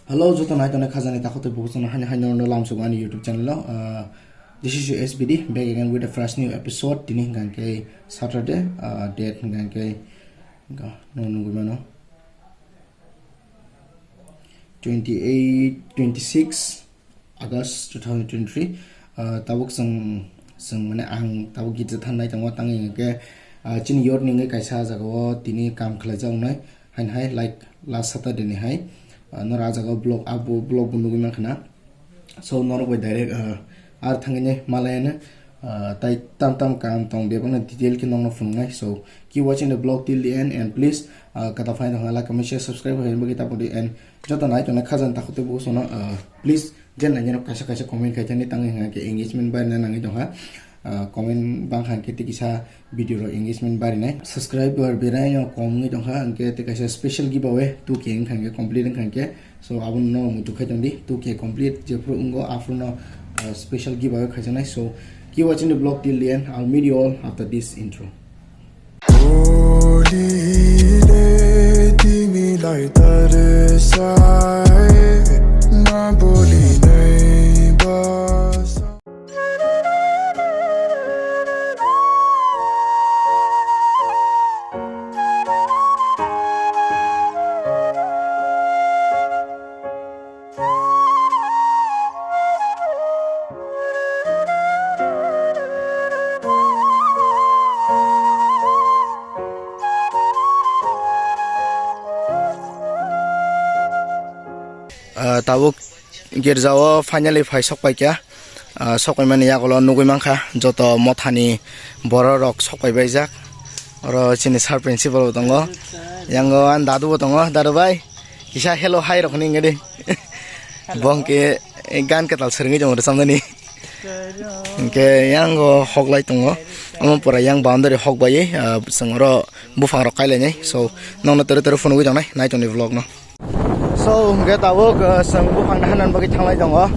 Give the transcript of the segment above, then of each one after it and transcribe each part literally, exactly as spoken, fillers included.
Hello, joto nai tongnai khajani takhuk tei bukhuk chwngno haino haino no lamsuk ani YouTube channel o. Uh, this is your S B D, back again with a fresh new episode. Tini hwnkha khe Saturday, uh, date hwnkha khe, hwnkha, no nugwi mano, twenty eight, twenty six August two thousand twenty three. Uh, tabuk chwng, chwng mane ang tabuk girja thangnai tongo, tangwi hwnkhe, uh, chini youth ni wngwi kaisa jagao tini kam khlaijak wngnai. Hain hai, like, last Saturday ni hai, ah, norok ah jaga o vlog, abo vlog bo nugwi mankha na. So norok bai direct, ah, ar thangwi nai malaya no, ah, tai tam tam kam tong bebak no detail khe nokno phunuknai. So keep watching the vlog till the end and please, ah, kwtal phai tongkha like, comment, share, subscribe hai bagwi ta pudi and joto nai tongnai khajani takhuk tei bukhuk chwngno, ah, please je nai nai rok kaisa kaisa comment khai thani tangwi hwnkha khe engagement barina nangwi tongkha. Ah, comment bangkha hwnkhe tei kisa video rok engagement barinai. Subscriber berai no kom wngwi tongkha, hwnkhe tei kaisa special giveaway two K wngkha hwnkhe complete wngkha hwnkhe. So abono no muitu khai tongdi, two K complete jephuru wngo aphuru no, ah, special giveaway khaijaknai. So keep watching the vlog till the end. I'll meet you all after this intro. Bolile timi lai tarsai, na boli nai bas. Ah, tabuk girjao finally phai sok paikha. Ah, sok paimani yagulo nugwi mankha joto mothani borok rok sok paibaijak. Oro chini sir principal bo tongo. Yango ani dadu bo tongo. Dadu bai, kisa hello hi rok hwnwi wngdi. Bo hwnkhe gan kwtal swrwngwi tongo rwchapnani. Hwnkhe yango hoklai tongo. Omo pura yang boundary hok bai, ah, chwng oro buphang rok kailainai. So nokno twrwi twrwi phunugwi tongnai, nai tongdi vlog no. So, hwnkhe tabuk, uh, chwng buphang naharnani bagwi thanglai tongo.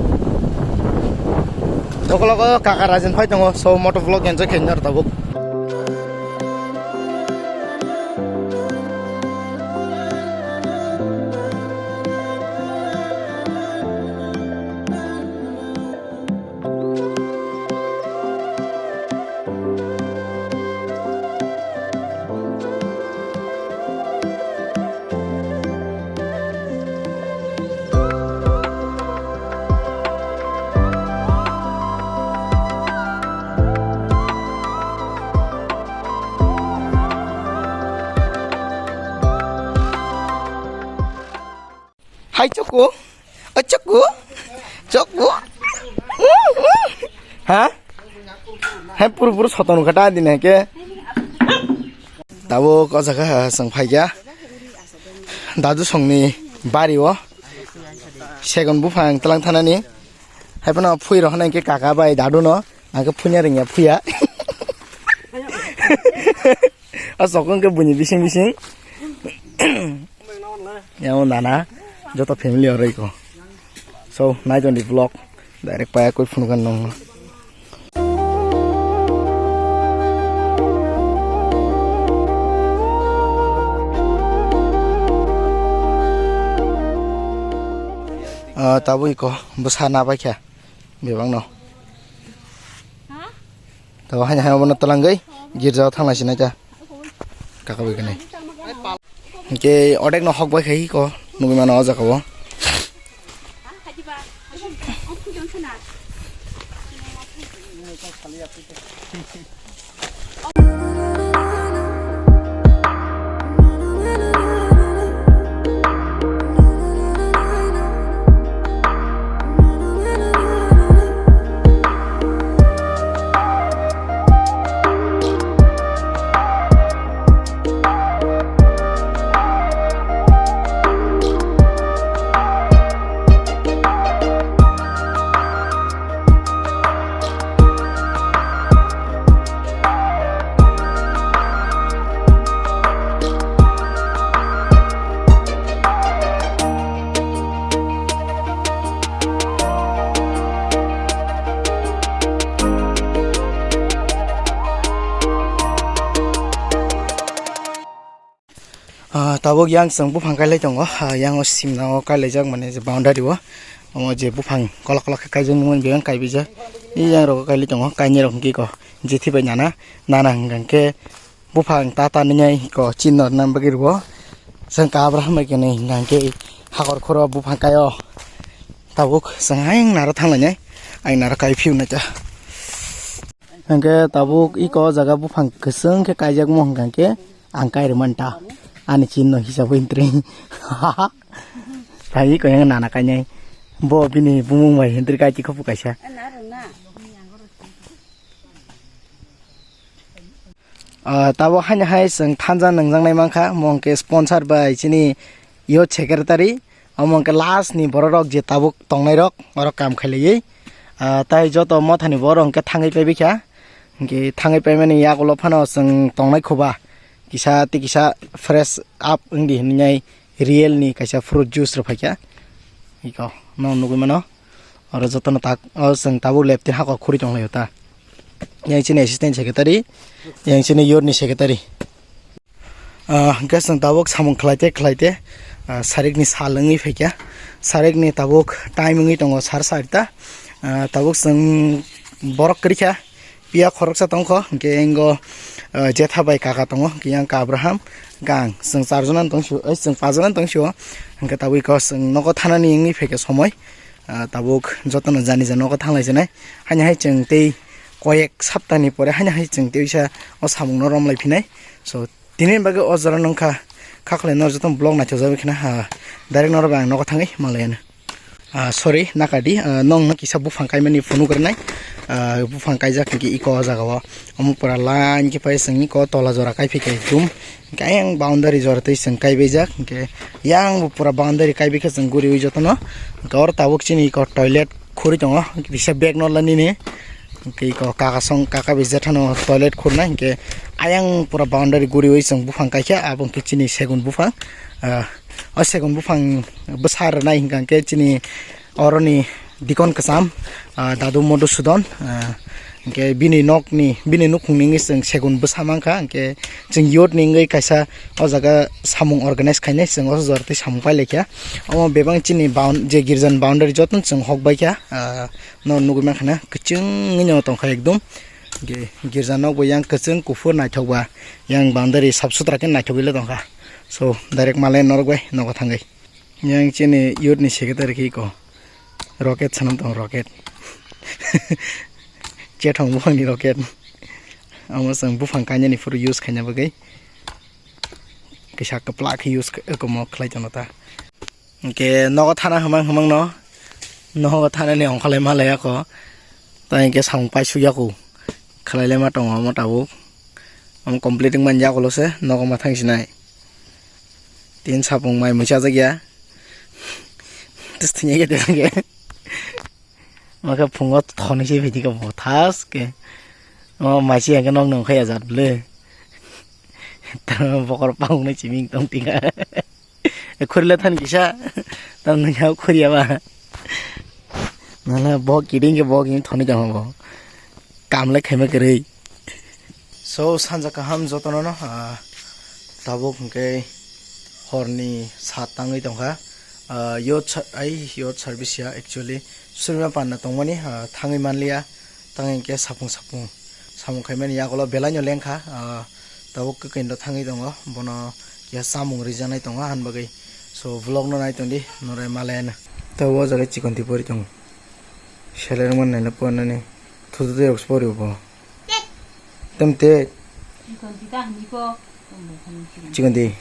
Tokologo kaka Rajen phai tongo, so, moto vlog enjoy khaina tabuk. Hai choko, o choko, choko. Ha? Hai puru puru soton kata dine ke. Tabuk o jaga ha chwng phaikha. Dadu songni bari o. Segon buphang tlang thanani. Hai phano phui rok hwnwi khe kaka bai dadu no. Ang khe phunya rwngya phuya. O sokong khe buini bising bising. Yang nana joto family oro iko. So, nai tongdi vlog. Direct paya koi phunukha nongno. Ah, tabuk iko bwsa nabaikha bebakno. Tabuk haino haino bono twlangwi girjao thanglai sinai ta. Kaka bai kwnwi. Hwnkhe odekno hok bai khai ko nugwi mano o jaga o. Tabuk yang chwng buphang kailai tongo, ha, yang o simna o kailaijak, mane je boundary o, omo je buphang kolok kolok khe kaijak nungmani bebak kaibijak, yang rogo kailai tongo, kainwi rok hwnkhe ko jethi bai nana, nana hwnkhe buphang ta ta nwngnai ko chinno nang bagwi rwo, chwng kabra hambai khe nai hwnkhe hakor khoro buphang kaio, tabuk chwng ayang naro thanglainai, ayang naro kai phiyok naikha. Hwnkhe tabuk iko o jaga buphang kwchwng khe kaijakmo hwnkha khe ang kairwmani ta ani chinno hisabo hintri. Thai iko yang nana kainai bo bini bumung bai hintri kai tikhopu kaisa. Ah, tabuk haino hai chwng thanja nungjaknai mankha, omo hwnkhe sponsor bai chini youth secretary. Omo hwnkhe last ni borok rok je tabuk tongnai rok, orok kam khailaiwi. Ah, tai joto mothani borok hwnkhe thangwi paibikha. Hwnkhe thangwi paimani yagulo phano chwng tongnai khuba. Kisa tei kisa fresh up wngdi hinwi real ni kaisa fruit juice rok phaikha. Iko no nugwi mano. Oro jotono tak, o chwng tabuk left twi hakor khuri tonglaio ta. Yang chini assistant secretary, yang chini youth ni secretary. Ah, hwnkhe chwng tabuk samung khlaite khlaite, ah, sarikni sal wngwi phaikha. Sarikni tabuk time wngwi tongo sar sarita. Ah, tabuk chwng borok kwrwikha, piya khoroksa tongkho, hwnkhe ingo, ah, jetha bai kaka tongo, hwnkhe yang ka Abraham, hwnkhe ang chwng charjona tongphio, oi, chwng pajona tongphio, hwnkhe tabuk iko chwng nogo thanani wngwi phaikha somoi. Ah, tabuk jotono jani ja nogo thanglai sinai. Haino hai chwng tei koyek saptani pore haino hai chwng tei uisa o samungno romlai phinai. So, tini bagwi o jora nungkha, khaklai no jotono vlog naithok jagwi khna, ha, direct norok bai ang nogo thangwi malai ano. Ah, sorry, nakadi, ah, nongno kisa buphang kaimani phunuk rwnai. Ah, buphang kaijak hwnkhe iko o jaga o. Omo pura line khe pai chwng iko tola jora kai phikha ekdum. Hwnkhe ayang boundary jora twi chwng kaibaijak, hwnkhe yang bo pura boundary kaibaikha chwng guriwi jotono. Hwnkhe oro tabuk chini iko toilet khuri tongo, kisa bag no lanini. Hwnkhe iko kaka song, kaka bai jethano toilet khurnai, hwnkhe ayang pura boundary guriwi chwng buphang kaikha, abo hwnkhe chini segun buphang. Ah, o segun buphang bwsa rwnai hwnkha hwnkhe chini oroni dikon kwcham, ah, Dadu Madhusudon, ah, hwnkhe bini nokni, bini nukhungni wngwi chwng segun bwsa mankha, hwnkhe chwng youth ni wngwi kaisa o jaga samung organize khainai, chwng o jora tei samung pailaikha. Omo bebak chini bound-, je girjani boundary jotono chwng hokbaikha, ah, no nugwi mankha na, kwchwngwi no tongkha ekdum. Hwnkhe girja nokbo yang kwchwng kuphur naithokba, yang boundary sap sutra khe naithogwi le tongkha. So, direct malai norok bai nogo thangwi. Yang chini youth ni secretary khe iko. Rocket sanam tong rocket. Chethong buphang ni rocket. Amo chwng buphang kainani phuru use khaina bagwi. Kisa kwplak khe use kh-, komo khlai tono ta. Hwnkhe nogo thana hwmang hwmang no. Nogo thana ni ongkholai malai ako. Ta hwnkhe samung paisuk yaku. Khlai lai ma tongo omo tabuk. Omo complete wngmani yagulo se nogo ma thang sinai. Tin sapung mai mui chajak ya. Tis thwngya khe tei hwnkhe. Makhe phungo thoni se phidi khe bo thas khe. Omo mai se hwnkhe nog nung khe ajat bwle. Tamo bokor pang nai chiming tong tinga. Khuri le than kisa. Tam nung ya khuri ya ba. Nana bo kiring khe bo kiring thoni tong bo. Kam le khaima kwrwi. So, sanja kaham jotono no, ah, tabuk hwnkhe horni sat tangwi tongkha. Ah, youth sa-, ai, youth service ya, actually, surima panna tongmani, ah, thangwi manliya, tangwi hwnkhe sapung sapung samung khaimani yagulo belai no lengkha, ah, tabuk kwkwindo thangwi tongo, bono ya chamung rijaknai tongo, han bagwi. So, vlog no nai tongdi, norai malen. Tabuk o jaga chikon tipori tongo. Seleng man naina pore nani. Thudu de rok pori bo. Tem te. Chikon di.